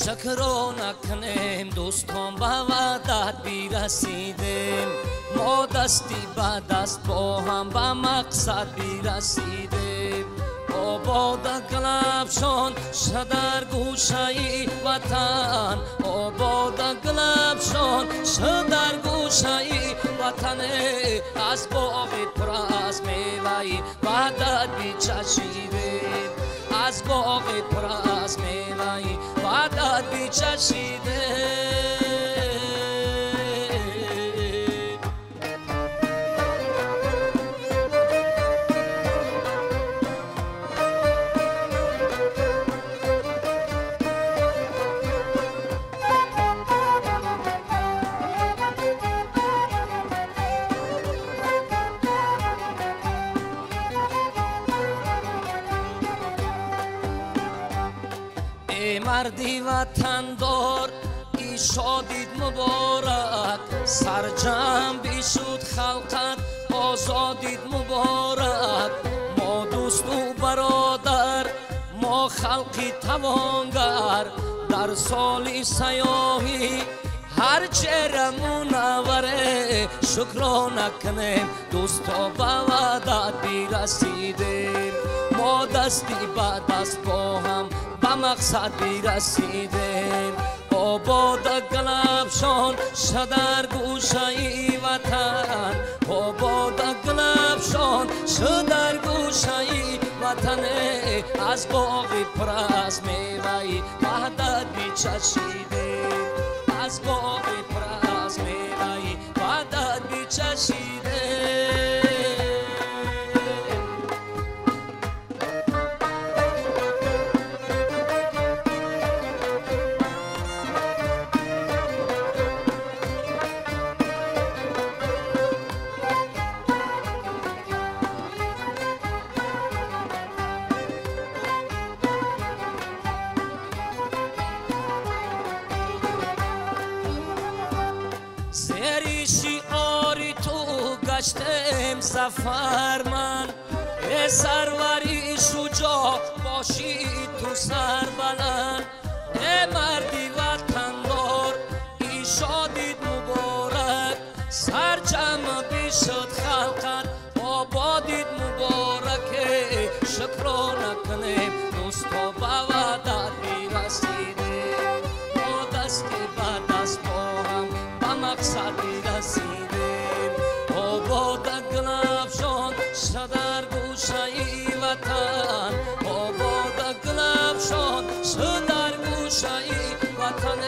Шукрона кунем дӯстон, ба ваъдат бирасидем, мо дасти ба даст бо ҳам ба мақсад бирасидем. Обода гулафшон шуд дар гӯшаи ватан, обода гулафшон шуд дар гӯшаи ватан, аз боғи пур аз меваи ваҳдат бичашидем, аз боғи пур аз меваи ваҳдат бичашидем. Марди ватандор ишодид муборак, сарҷам бишуд халқат озодид муборак. Мо дӯсту бародар, мо халқи тавонгар, дар соли сайёҳӣ ҳар чера мунавваре. Шукрона кунем дӯсто, ба ваъдат бирасидем, мо дасти ба даст бо ҳам ба мақсад бирасидем. Обода гулафшон шуд дар гӯшаи ватан, обода гулафшон шуд дар гӯшаи ватан, аз боғи пур аз меваи ваҳдат бичашидем, аз боғи пур аз меваи ваҳдат бичашидем. Гаштем сафар ман, э сарвари шуҷоъ бошӣ ту сарбаланд, э марди ватандор ишодид муборак, сарҷам бишуд халқат ободид муборак. Шукрона кунем дӯсто, ба ваъдат бирасидем, мо дасти ба даст бо ҳам ба мақсад бирасидем. Обода гулафшон шуд дар гӯшаи ватан, обода гулафшон шуд дар гӯшаи ватан,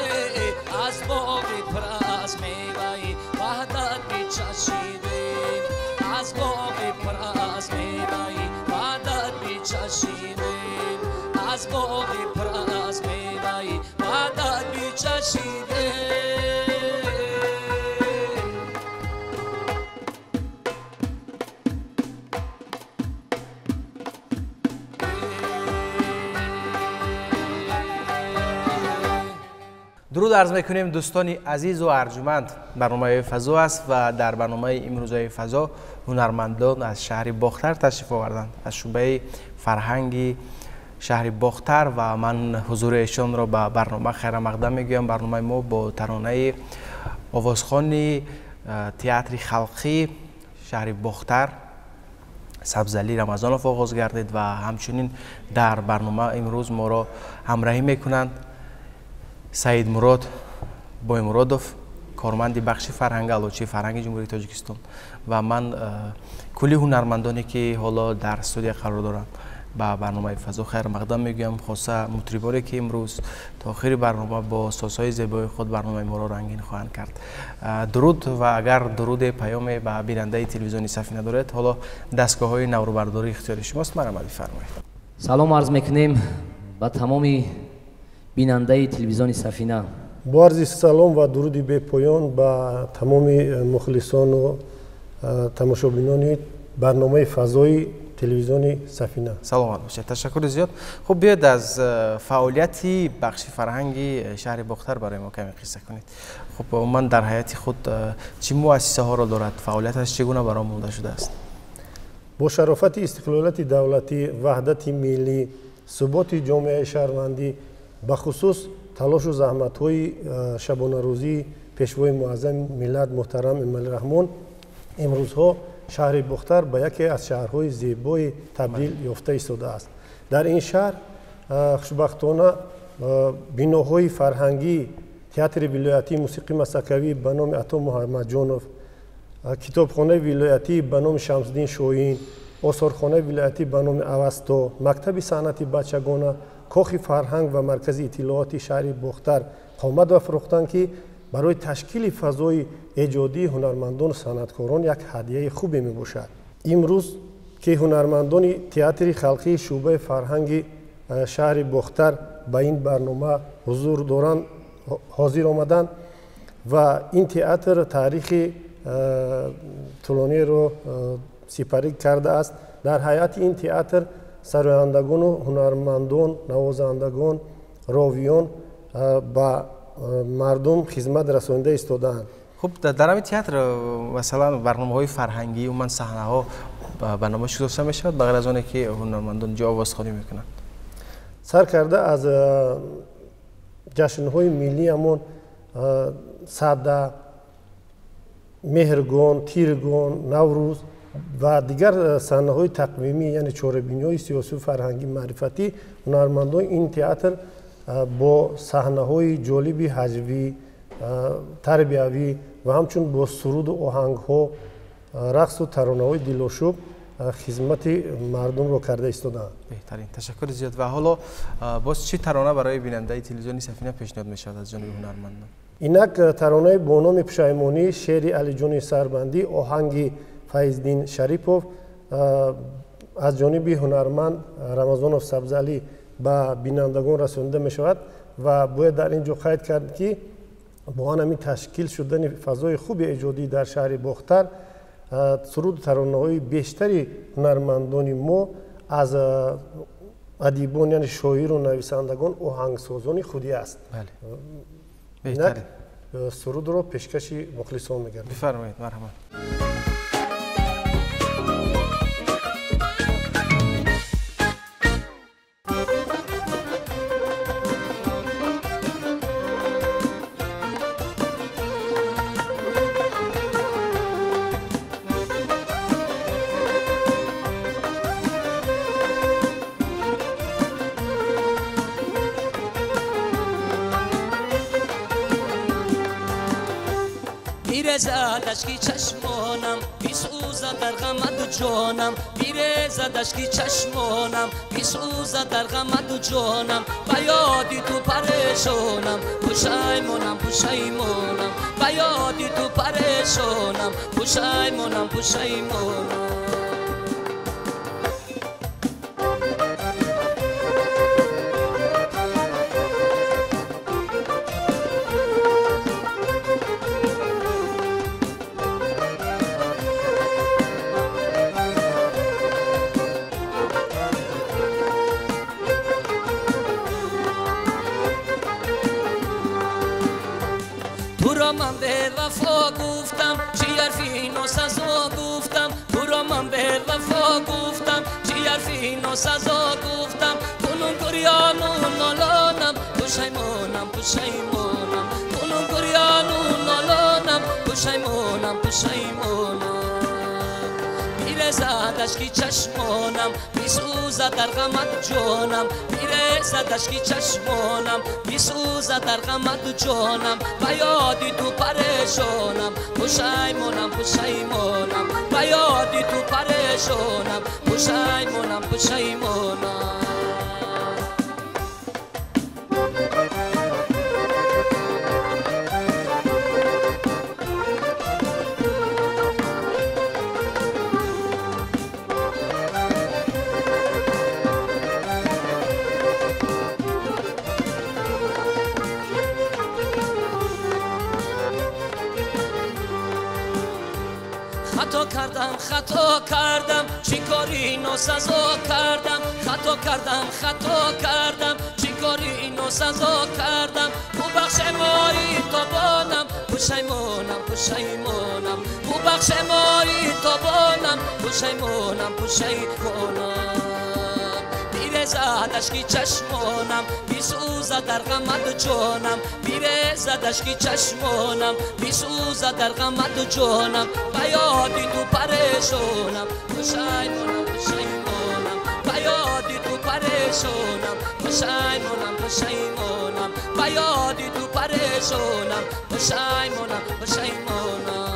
аз боғи пур аз меваи ваҳдат бичашидем, аз боғи пур аз меваи ваҳдат бичашидем, аз боғи пур аз меваи ваҳдат бичашидем. Дуруд арз мекунем дӯстони азизу арҷуманд. Барномаи фазо аст ва дар барномаи имрӯзаи фазо ҳунармандон аз шаҳри Бохтар ташриф оварданд, аз шӯъбаи фарҳанги шаҳри Бохтар, ва ман ҳузури эшонро ба барнома хайрамақдам мегӯям. Барномаи мо бо таронаи овозхони театри халқӣ шаҳри Бохтар Сабзалӣ Рамазонов оғоз гардид ва ҳамчунин дар барнома имрӯз моро ҳамроҳӣ мекунанд Саидмурод Боймуродов, корманди бахши фарҳанги аълочии фарҳанги Ҷумҳурии Тоҷикистон, ва ман кулли ҳунармандоне ки ҳоло дар студия қарор доранд Ба барномаи фазо хайр мақдам мегӯям, хоса мутриборе ки имрӯз то охири барнома бо созҳои зебои худ барномаи моро рангин хоҳанд кард. Дуруд, ва агар дуруде, паёме ба бинандаи телевизиони Сафина доред, ҳоло дастгоҳҳои наврӯбардорӣ ихтиёри шумост, марҳамат, бифармоед. Салом арз мекунем ба тамоми бинандаи телевизиони Сафина. Бо арзи салом ва дуруди бепоён ба тамоми мухлисону тамошобинони барномаи фазои телевизиони Сафина. Саломат бошед, ташаккури зиёд. Хуб, биёед, аз фаъолияти бахши фарҳанги шаҳри Бохтар барои мо каме қисса кунед. Хуб, умуман дар ҳайати худ чӣ муассисаҳоро дорад, фаъолияташ чӣ гуна баром монда шудааст? Бо шарофати истиқлолияти давлатӣ, ваҳдати миллӣ, суботи ҷомеаи шаҳрвандӣ, бахусус талошу заҳматҳои шабонарӯзии пешвои муаззами миллат муҳтарам Эмомалӣ Раҳмон, имрӯзҳо шаҳри Бохтар ба яке аз шаҳрҳои зебои табдил ёфта истодааст. Дар ин шаҳр хушбахтона биноҳои фарҳангӣ, театри вилоятии мусиқии масакавӣ ба номи Ато Муҳаммадҷонов, китобхонаи вилоятӣ ба номи Шамсиддин Шоҳин, осорхонаи вилоятӣ ба номи Авасто, мактаби санъати бачагона, кохи фарҳанг ва маркази иттилооти шаҳри Бохтар қомат афрохтанд, ки барои ташкили фазои эҷодии ҳунармандону санъаткорон як ҳадияи хубе мебошад. Имрӯз ки ҳунармандони театри халқии шӯъбаи фарҳанги шаҳри Бохтар ба ин барнома ҳузур доранд, ҳозир омаданд ва ин театр таърихи тӯлониро сипарӣ кардааст. Дар ҳайати ин театр сарояндагону ҳунармандон, навозандагон, ровиён ба мардум хизмат расонида истодаанд. Хуб, дар ҳамин театр, масалан, барномаҳои фарҳангӣ, умуман саҳнаҳо ба намоиш гузошта мешавад, ба ғайр аз оне ки ҳунармандон ҷо овозхонӣ мекунанд? Сар карда аз ҷашнҳои миллиамон, Сада, Меҳргон, Тиргон, Наврӯз ва дигар саҳнаҳои тақвимӣ, яъне чорабиниҳои сиёсию фарҳангӣ, маърифатӣ, ҳунармандони ин театр бо саҳнаҳои ҷолиби ҳаҷвӣ, тарбиявӣ ва ҳамчун бо суруду оҳангҳо, рақсу таронаҳои дилошӯб хизмати мардумро карда истодаанд. Беҳтарин, ташаккури зиёд. Ва ҳоло боз чӣ тарона барои бинандаи телевизиони Сафина пешниҳод мешавад аз ҷониби ҳунармандон? Инак таронаи бо номи Пушаймонӣ, шеъри Алиҷони Сарбандӣ, оҳанги Файздин Шарипов, аз ҷониби ҳунарманд Рамазонов Сабзалӣ ба бинандагон расонида мешавад. Ва бояд дар ин ҷо қайд кард, ки бо ҳамин ташкил шудани фазои хуби эҷодӣ дар шаҳри Бохтар, суруду таронаҳои бештари ҳунармандони мо аз адибон, яъне шоиру нависандагон, оҳангсозони худӣ аст. Инак сурудро пешкаши мухлисон мегардем. Бифармоед, марҳамат. Бирезад ашки чашмонам, бисӯзад дар ғамаду ҷонам, бирезад ашки чашмонам, бисӯзад дар ғамаду ҷонам, ба ёди ту парешонам, пушаймонам, пушаймонам, ба ёди ту парешонам, пушаймонам, пушаймонам. Туро ман бевафо гуфтам, чӣ ҳарфи носазо гуфтам, туро ман бевафо гуфтам, чӣ ҳарфи носазо гуфтам, кунун гирёну нолонам, пушаймонам, пушаймонам, кунун гирёну нолонам, пушаймонам, пушаймонам. Бирезад ашки чашмонам, бисӯзад дар ғамат ҷонам, бирезад ашки чашмонам, бисӯзад дар ғамат ҷонам, ба ёди ту парешонам, пушаймонам, пушаймонам, ба ёди ту парешонам, пушаймонам, пушаймонам. Хато кардам, хато кардам, чӣ кори носазо кардам, хато кардам, хато кардам, чӣ кори носазо кардам, бубахше мои тобонам, пушаймонам, пушаймонам, бубахше мои тобонам, пушаймонам, пушаймонам. Бирезад ашки чашмонам, бисӯзад дар ғамат ҷонам, бирезад ашки чашмонам, бисӯзад дар ғамат ҷонам, ба ёди ту парешонам, пушаймонам, пушаймонам, ба ёди ту парешонам, пушаймонам, пушаймонам, ба ёди ту парешонам, пушаймонам, пушаймонам.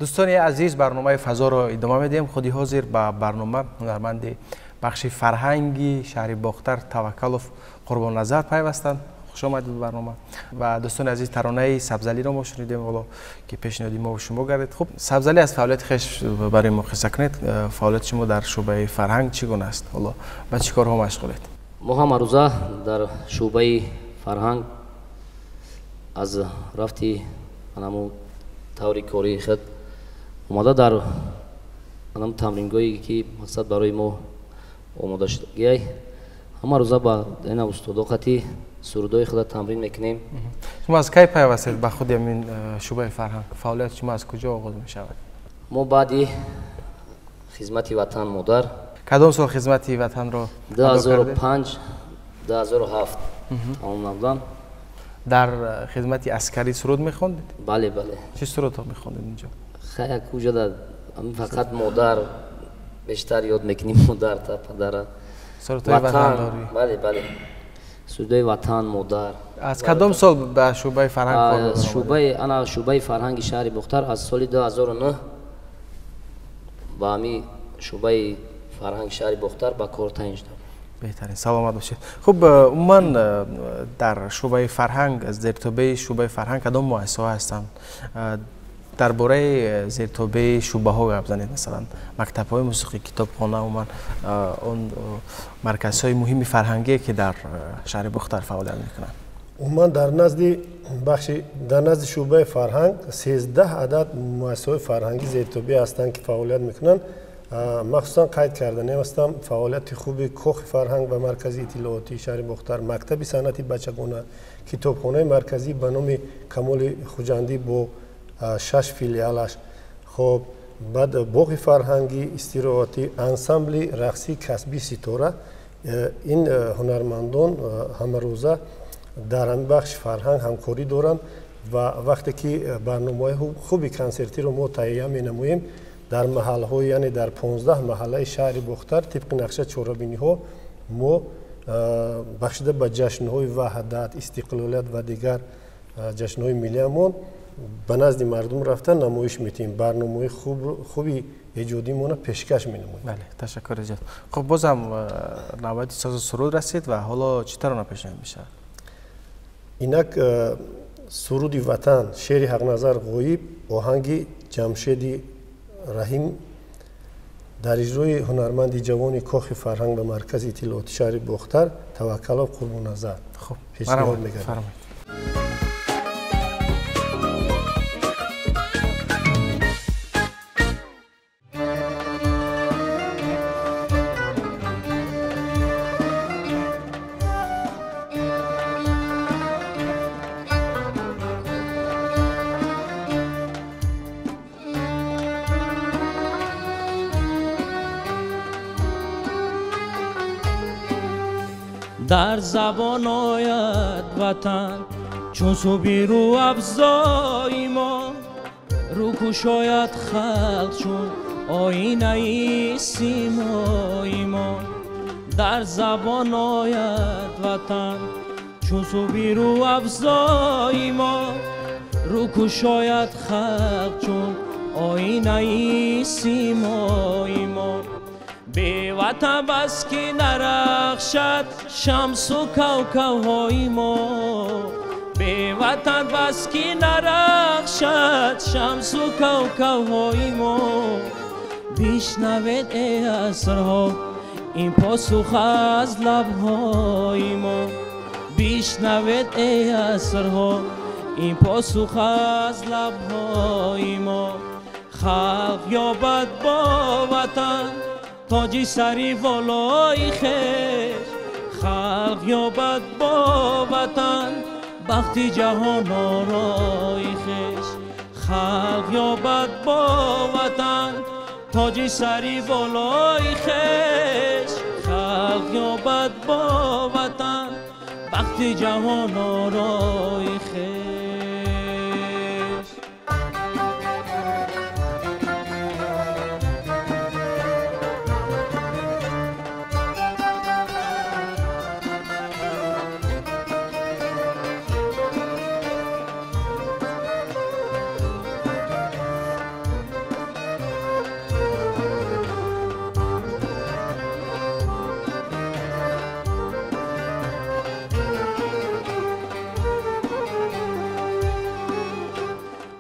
Дӯстони азиз, барномаи фазоро идома медиҳем. Худи ҳозир ба барнома ҳунарманди бахши фарҳанги шаҳри Бохтар Таваккалов Қурбонназар пайвастанд. Хуш омадед ба барнома. Ва дӯстони азиз, таронаи Сабзалиро мо шунидем, ҳоло ки пешниҳоди мо шумо гардид. Хуб, Сабзалӣ, аз фаъолияти хеш барои мо қисса кунед. Фаъолияти шумо дар шӯъбаи фарҳанг чӣ гуна аст? Ҳоло ба чӣ корҳо машғулед? Мо ҳамарӯза дар шӯъбаи фарҳанг аз рафти анамо таври кории худ омада дар анам тамрингоҳе ки мақсад барои мо омода шудагиай, ҳама рӯза ба ина устодо қати сурудҳои худа тамрин мекунем. Шумо аз кай пайвастед ба худи ҳамин шӯъбаи фарҳанг? Фаъолияти шумо аз куҷо оғоз мешавад? Мо баъди хизмати ватан модар. Кадом сол хизмати ватанро адо кардед? 2005, 2007 тамом намудам. Дар хизмати аскарӣ суруд мехондед? Бале, бале. Чӣ сурудҳо мехондед инҷо? Хай, куҷода фақат модар бештар ёд мекунем, модар та падара. Сурудҳои ватандорӣ? Бале, бале. Сурудҳои ватан, модар. Аз кадом сол ба шӯъбаи фарҳанг кор омадед? Шӯъбаи, ана шӯъбаи фарҳанги шаҳри Бохтар аз соли 2009 ба ҳамин шӯъбаи фарҳанги шаҳри Бохтар ба кор таъин шудам. Беҳтарин, саломат бошед. Хуб, умуман дар шӯъбаи фарҳанг, зертобеи шӯъбаи фарҳанг кадом муассисаҳо ҳастанд? Дар бораи зертобеи шӯъбаҳо гап занед, масалан мактабҳои мусиқӣ, китобхона, умуман он марказҳои муҳими фарҳангие ки дар шаҳри Бохтар фаъолият мекунанд. Умуман дар назди бахши, дар назди шӯъбаи фарҳанг 13 адад муассисаҳои фарҳангӣ зертобеъ ҳастанд ки фаъолият мекунанд. Махсусан қайд карданем ҳастам фаъолияти хуби Кохи фарҳанг ва маркази иттилоотии шаҳри Бохтар, мактаби санъати бачагона, китобхонаи марказӣ ба номи Камоли Хуҷандӣ бо 6 филиалаш, хоб, баъд боғи фарҳангӣ истироҳатӣ, ансамбли рақсии касбии Ситора. Ин ҳунармандон ҳамарӯза дар ҳамин бахши фарҳанг ҳамкорӣ доранд ва вақте ки барномаҳои хуби консертиро мо таҳия менамоем дар маҳалҳои, яъне дар 15 маҳаллаи шаҳри Бохтар тибқи нақша чорабиниҳо мо бахшида ба ҷашнҳои ваҳдат, истиқлолият ва дигар ҷашнҳои миллиамон ба назди мардум рафта намоиш метиҳем, барномаҳои хуби эҷодимона пешкаш менамоем. Бале, ташаккур зиёд. Хуб, бозам навбати созу суруд расид ва ҳоло чӣ тарона пешниҳод мешавад? Инак суруди ватан, шеъри Ҳақназар Ғоиб, оҳанги Ҷамшеди Раҳим дар иҷрои ҳунарманди ҷавони Кохи фарҳанг ва маркази иттилооти шаҳри Бохтар Таваккалов Қурбонназар пешниҳод мегардад. Дар забон ояд ватан чун субҳи рӯ афзои мо, рӯ кушояд халқ чун оинаи симои мо. Дар забон ояд ватан чун субҳи рӯ афзои мо, рӯ кушояд халқ чун оинаи симои мо. Беватан бас ки нарахшад шамсу кавкавҳои мо, беватан бас ки нарахшад шамсу кавкавҳои мо. Бишнавед эй асрҳо ин посух аз лабҳои мо, бишнавед эй асрҳо ин посух аз лабҳои мо. Халқ ёбад бо ватан тоҷи сари волои хеш, халқ ёбад бо ватан бахти ҷаҳонорои хеш. Халқ ёбад бо ватан тоҷи сари волои хеш, халқ ёбад бо ватан бахти ҷаҳонорои хеш.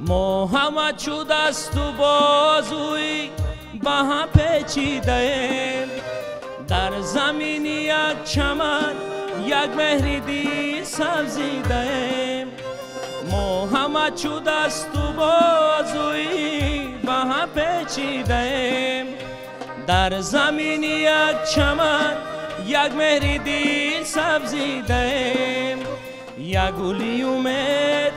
Мо ҳама чу дасту бозуи ба ҳам печидаем, дар замини як чаман як меҳри дил сабзидаем. Мо ҳама чу дасту бозуи ба ҳам печидаем, дар замини як чаман як меҳри дил сабзидаем. Як гули умед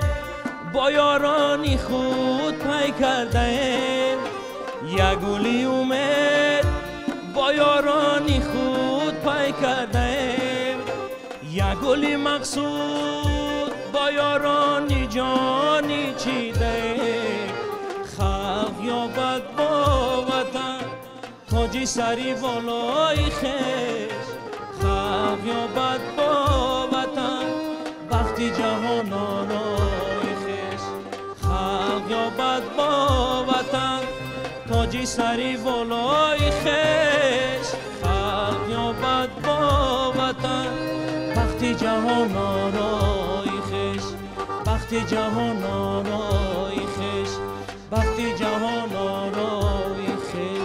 бо ёрони худ пай кардаем, як гули умед бо ёрони худ пай кардаем. Як гули мақсуд бо ёрони ҷони чидаем. Халқ ёбад бо ватан тоҷи сари волои хеш, халқ ёбад бо ватан бахти ҷаҳонорои хеш. Халқ ёбад бо ватан тоҷи сари волои хеш, халқ ёбад бо ватан бахти ҷаҳонорои хеш, бахти ҷаҳонорои хеш, бахти ҷаҳонорои хеш.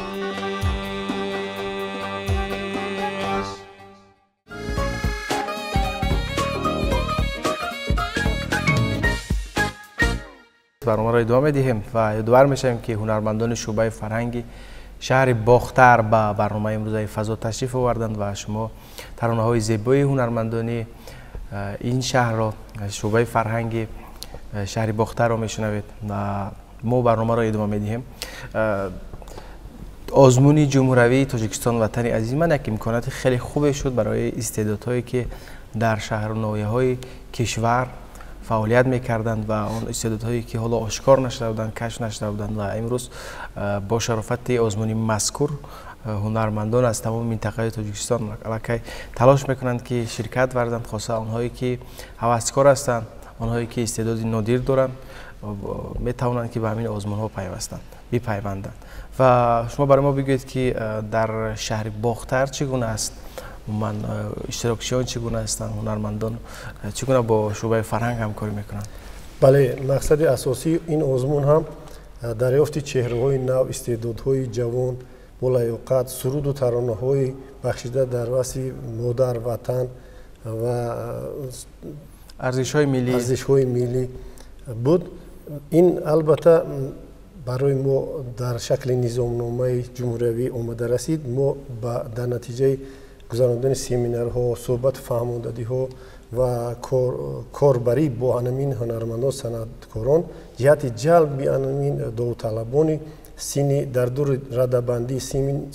Барномаро идома медиҳем ва ёдовар мешавем, ки ҳунармандони шӯъбаи фарҳанги шаҳри Бохтар ба барномаи имрӯзаи фазо ташриф оварданд ва шумо таронаҳои зебои ҳунармандони ин шаҳрро, шӯъбаи фарҳанги шаҳри Бохтарро мешунавед ва мо барномаро идома медиҳем. Озмуни ҷумҳуравии Тоҷикистон ватани азизи ман як имконияти хеле хубе шуд барои истеъдодҳое, ки дар шаҳру ноҳияҳои кишвар фаъолият мекарданд ва он истеъдодҳое, ки ҳоло ошкор нашуда буданд, кашф нашуда буданд. Ва имрӯз бо шарофати озмуни мазкур ҳунармандон аз тамоми минтақаи Тоҷикистон аллакай талош мекунанд, ки ширкат варзанд, хоса онҳое, ки ҳаваскор ҳастанд, онҳое, ки истеъдоди нодир доранд, метавонанд, ки ба ҳамин озмунҳо пайвастанд, бипайванданд. Ва шумо барои мо бигӯед, ки дар шаҳри Бохтар чӣ гуна аст, умуман иштирокчиён чӣ гуна ҳастанд, ҳунармандон чӣ гуна бо шӯъбаи фарҳанг ҳамкорӣ мекунанд? Бале, мақсади асосии ин озмун ҳам дарёфти чеҳраҳои нав, истеъдодҳои ҷавон бо лаёқат, суруду таронаҳои бахшида дар васфи модар, ватан ва арзишҳои миллӣ буд. Ин албатта барои мо дар шакли низомномаи ҷумҳуриявӣ омада расид. Мо дар натиҷаи гузарондани семинарҳо, суҳбату фаҳмондадиҳо ва корбарӣ бо анамин ҳунармандон, санъаткорон ҷиҳати ҷалби анамин довталабони синни дар ду радабандии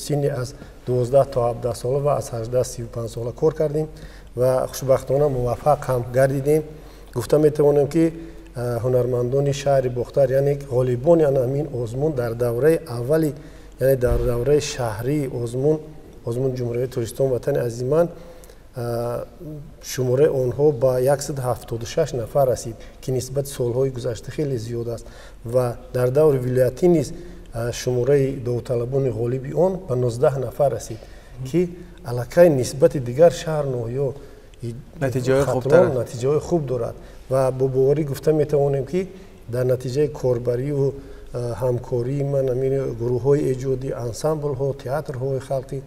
синни аз 12 то 17 сола ва аз 18 35 сола кор кардем Ва хушбахтона муваффақ ҳам гардидем. Гуфта метавонем, ки ҳунармандони шаҳри Бохтар, яъне ғолибони ҳамин озмун дар давраи аввали, яъне дар давраи шаҳрии озмун, озмуни Ҷумҳурияи Тоҷикистон «Ватани азизи ман», шумораи онҳо ба 176 нафар расид, ки нисбати солҳои гузашта хеле зиёд аст. Ва дар даври вилоятӣ низ шумораи довталабони ғолиби он ба 19 нафар расид, ки аллакай нисбати дигар шаҳр, ноҳиё натиҷаҳои хуб дорад. Ва бо боварӣ гуфта метавонем, ки дар натиҷаи корбариву ҳамкории ман ҳамин гурӯҳҳои эҷодӣ, ансамблҳо, театрҳои халқӣ,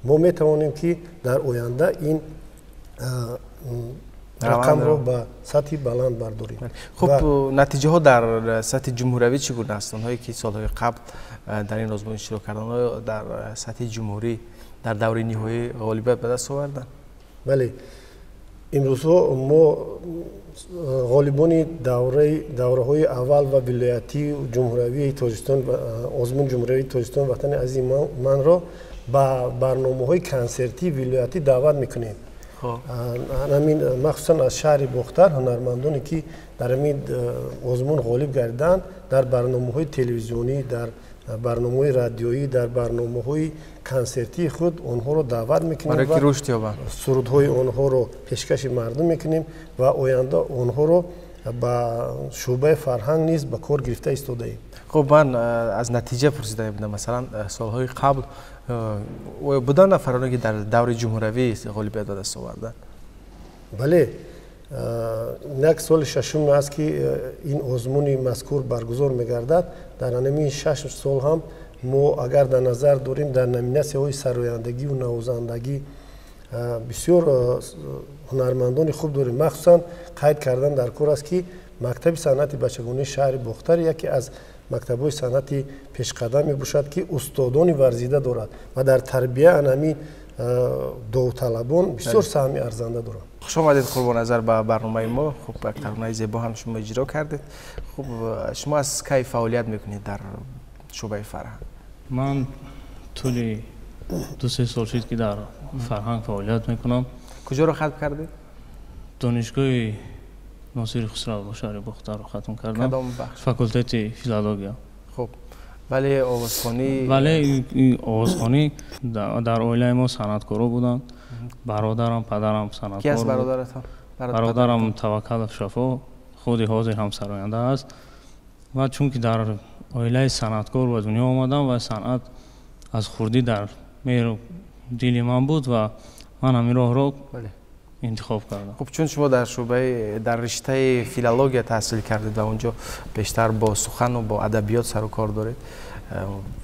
мо метавонем, ки дар оянда ин рақамро ба сатҳи баланд бардорем. Хуб, натиҷаҳо дар сатҳи ҷумҳуриявӣ чӣ гуна аст? Онҳое ки солҳои қабл дар ин озмун иштирок карданд, оё дар сатҳи ҷумҳурӣ дар даври ниҳоӣ ғолибият ба даст оварданд? Бале, имрӯзҳо мо ғолибони давраҳои аввал ва вилоятию ҷумҳуриявии Тоҷикистон, озмуни Ҷумҳуриявии Тоҷикистон «Ватани азизи манро» ба барномаҳои консертии вилоятӣ даъват мекунем. Ҳамин махсусан аз шаҳри Бохтар ҳунармандоне, ки дар ҳамин озмун ғолиб гардиданд, дар барномаҳои телевизионӣ, дар барномаҳои радиоӣ, дар барномаҳои консертии худ онҳоро даъват мекунем, сурудҳои онҳоро пешкаши мардум мекунем ва оянда онҳоро ба шӯъбаи фарҳанг низ ба кор гирифта истодаем. Хуб, ман аз натиҷа пурсида будам. Масалан, солҳои қабл оё буданд нафароне, ки дар даври ҷумҳуриявӣ ғолибият ба даст оварданд? Бале, як соли шашум аст, ки ин озмуни мазкур баргузор мегардад. Дар ҳамин 6 сол ҳам мо агар дар назар дорем, дар номинатсияҳои сарояндагиву навозандагӣ бисёр ҳунармандони хуб дорем. Махсусан қайд кардан дар кор аст, ки мактаби санъати бачагонии шаҳри Бохтар яке аз мактабҳои санъати пешқадам мебошад, ки устодони варзида дорад ва дар тарбия анами довталабон бисёр саҳми арзанда доранд. Хуш омадед, Қурбонназар, ба барномаи мо. Хуб, як таронаи зебо ҳам шумо иҷро кардед. Хуб, шумо аз кай фаъолият мекунед дар шӯъбаи фарҳанг? Ман тӯли 2-3 сол шуд, ки дар фарҳанг фаъолият мекунам. Куҷоро хатм кардед? Донишгоҳи Носири Хусрав шаҳри Бохтарро хатм кардам, факултети филология. Хуб, вале овозхонӣ? Вале овозхонӣ, дар оилаи мо санъаткоро буданд, бародарам, падарам санъаткор. Ки аст бародаратон? Бародарам Таваккалов Шафо, худи ҳозир ҳам сароянда аст. Ва чунки дар оилаи санъаткор ба дунё омадам ва санъат аз хурдӣ дар меҳру дили ман буд ва ман ҳамин роҳро интихоб кардам. Хуб, чун шумо дар шӯъбаи, дар риштаи филология таҳсил кардед ва онҷо бештар бо сухану бо адабиёт сару кор доред,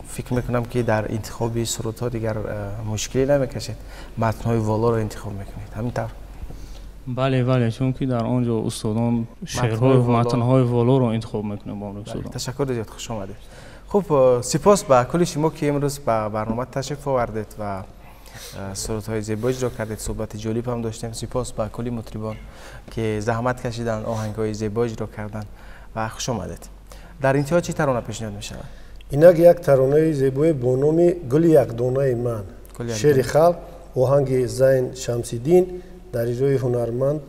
фикр мекунам, ки дар интихоби сурудҳо дигар мушкиле намекашед, матнҳои волоро интихоб мекунед, ҳамин тавр? Бале, чунки дар он ҷо устодон шеърҳои, матнҳои волоро интихоб мекунем бо устодон. Ташаккур зиёд, хуш омадед. Хуб, сипос ба кулли шумо, ки имрӯз ба барнома ташриф овардед ва сурудҳои зебо иҷро кардед, суҳбати ҷолиб ҳам доштем. Сипос ба кулли мутрибон, ки заҳмат кашиданд, оҳангҳои зебо иҷро карданд, ва хуш омадед. Дар интиҳо чӣ тарона пешниҳод мешавад? Инак як таронаи зебое бо номи «Гули якдонаи ман», шеъри халқ, оҳанги Зайн Шамсиддин, дар иҷрои ҳунарманд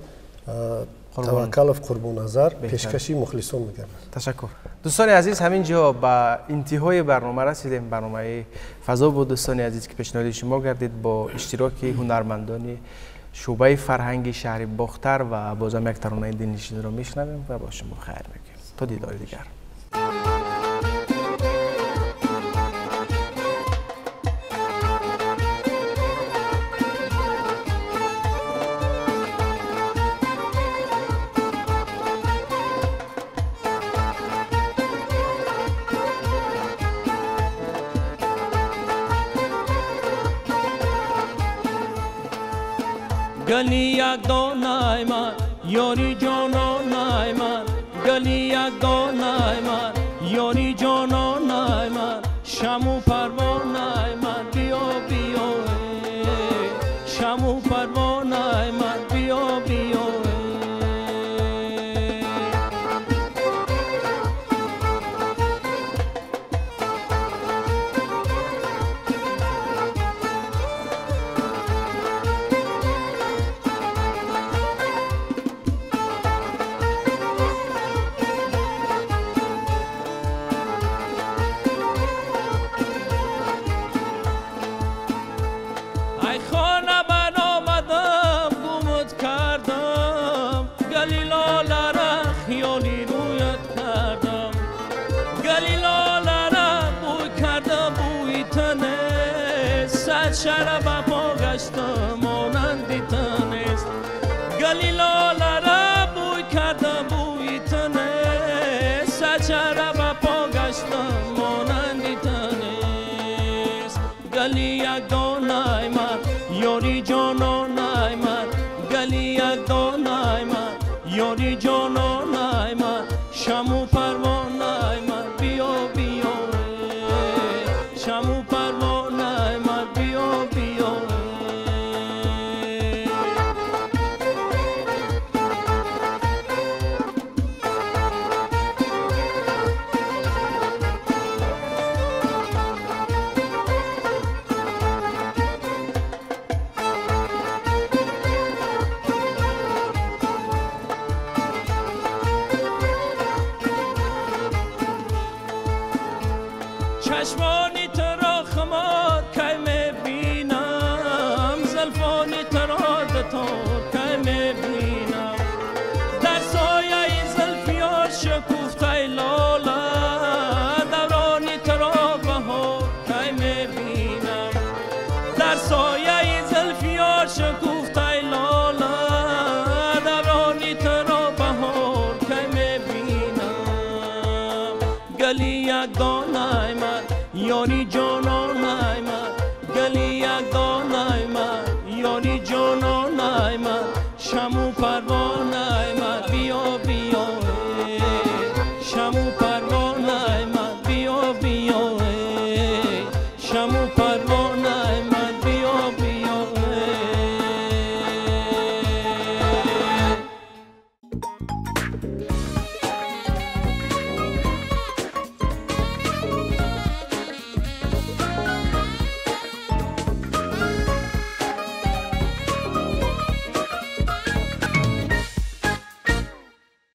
Таваккалов Қурбонназар пешкаши мухлисон мегардад. Ташаккур. Дӯстони азиз, ҳамин ҷо ба интиҳои барнома расидем. Барномаи «Фазо» буд, дӯстони азиз, ки пешниҳоди шумо гардид бо иштироки ҳунармандони шӯъбаи фарҳанги шаҳри Бохтар. Ва бозам як таронаи дилнишинро мешунавем ва бо шумо хайр мекунем. То дидори дигар. Гули якдонаи ман, ёри ҷононаи ман, гули якдонаи ман, ёри ҷононаи ман, шаму парвонаи ман, биё, биё, шаму парвонаи ман, биё, биё. Шаму парвонаи ман биё биё, шаму парвонаи ман биё биё. چشمانی تو را خمار کی میبینم، زلفانی تو را دتار کی میبینم. در سایه زلفیار شکفته لاله، دورانی تو را بهار کی میبینم. در سایه زلفیار شکفته لاله، دورانی تو را بهار کی میبینم. گلی یک دانای من یاری جانانای من، گلی یک دانای من یاری جانانای من، شمو پروانای من بیا